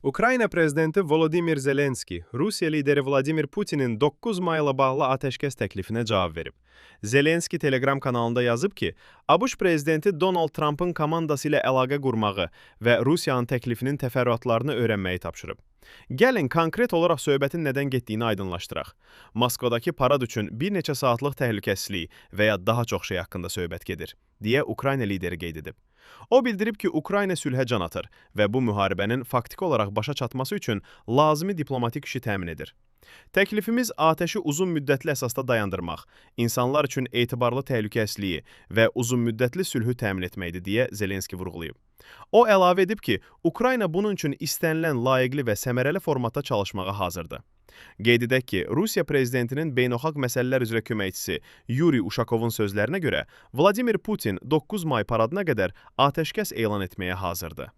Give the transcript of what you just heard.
Ukrayna prezidenti Volodimir Zelenski Rusiya lideri Vladimir Putinin 9 mayla bağlı atəşkəs təklifinə cavab verib. Zelenski Telegram kanalında yazıb ki, ABŞ prezidenti Donald Trumpın komandası ilə əlaqə qurmağı və Rusiyanın təklifinin təfərrüatlarını öyrənməyi tapşırıb. Gəlin konkret olaraq söhbətin nədən getdiyini aydınlaşdıraq. Moskvadakı parad üçün bir neçə saatlıq təhlükəsizlik və ya daha çox şey haqqında söhbət gedir, deyə Ukrayna lideri qeyd edib. O bildirib ki, Ukrayna sülhə can atır və bu müharibənin faktiki olaraq başa çatması üçün lazımi diplomatik işi təmin edir. Təklifimiz atəşi uzun müddətli əsasda dayandırmaq, insanlar üçün etibarlı təhlükəsizliyi və uzunmüddətli sülhü təmin etməkdir, deyə Zelenski vurğulayıb. O əlavə edib ki, Ukrayna bunun üçün istənilən layiqli və səmərəli formatda çalışmağa hazırdır. Qeyd edək ki, Rusiya prezidentinin beynəlxalq məsələlər üzrə köməkçisi Yuri Uşakovun sözlərinə görə, Vladimir Putin 9 may paradına qədər atəşkəs elan etməyə hazırdır.